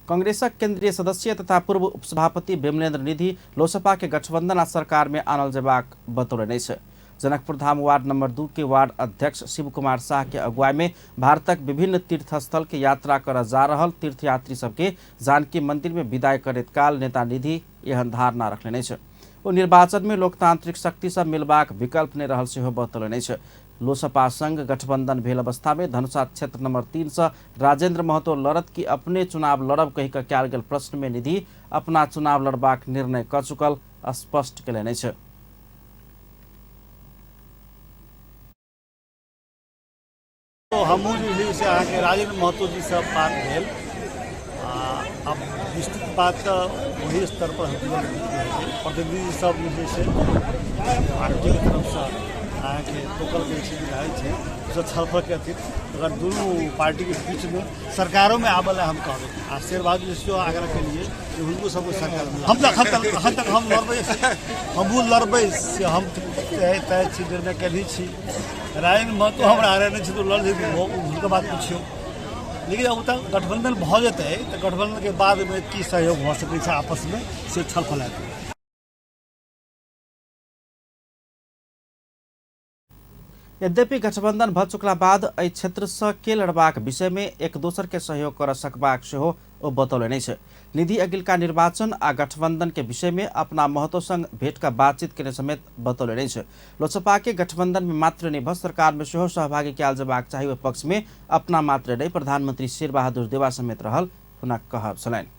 कांग्रेसक केंद्रीय सदस्य तथा पूर्व उपसभापति विमलेन्द्र निधि लोसपा के गठबंधन आ सरकार में आनल जेबाक बतौलनि अछि। जनकपुर धाम वार्ड नंबर 2 के वार्ड अध्यक्ष शिव कुमार शाह के अगुवाई में भारतक विभिन्न तीर्थस्थल के यात्रा कर जा रहल तीर्थयात्री सबके जानकी मंदिर में विदाई करैत काल नेता निधि एहन धारणा रखलनि अछि। ओ निर्वाचन में लोकतांत्रिक शक्ति सँ मिलबाक विकल्प नहि रहल सेहो बतौलनि अछि। लोसपा संग गठबंधन भेल अवस्था में धनुषा क्षेत्र नंबर 3 सँ राजेंद्र महतो लड़त कि अपने चुनाव लड़ब कहि कऽ कयल गेल प्रश्न में निधि अपना चुनाव लड़बाक निर्णय कऽ चुकल स्पष्ट कयलनि अछि। हमहूँ जे छै से अहाँके राजेन्द्र महतो जीसँ बात भेल। आ आब विस्तृत बात तऽ ओही स्तरपर छै। प्रतिनिधि सब जे छै से पार्टीके तरफसँ अहाँके टोकल गेल छै, रहै छै ओसभ छलफलके अथी अगर दुनू पार्टीके बीचमे सरकारोमे आबऽ लए हम कहबै। आ शेरबहादुर सेहो आग्रह केलियै जे हुनको सबके सरकार। हम तऽ एखन तक हम लड़बै, हमहूँ लड़बै से हम तय छी, निर्णय केने छी। राजेन्द्र महतो हमरा हरेने छै तऽ लड़ हुनकर बात पुछियौ। लेकिन अब तक गठबंधन भऽ जेतै तऽ गठबंधनके बादमे की सहयोग भऽ सकै छै आपसमे से छलफल हेतै। यद्यपि गठबंधन भऽ चुकला बाद एहि क्षेत्र सँ के लड़बाक विषय में एक दोसर के सहयोग कर सकबाक सेहो ओ बतौलनि अछि। निधि अगिलका निर्वाचन आ गठबंधन के विषय में अपना महतो संग भेंट कऽ बातचीत केने समेत बतौलनि अछि। लोसपा के गठबंधन में मात्र नहि भऽ सरकार में सेहो सहभागी कयल जेबाक चाही, ओहि पक्ष में अपना मात्र नहि प्रधानमंत्री शेरबहादुर देवा समेत रहल हुनक कहब छलनि।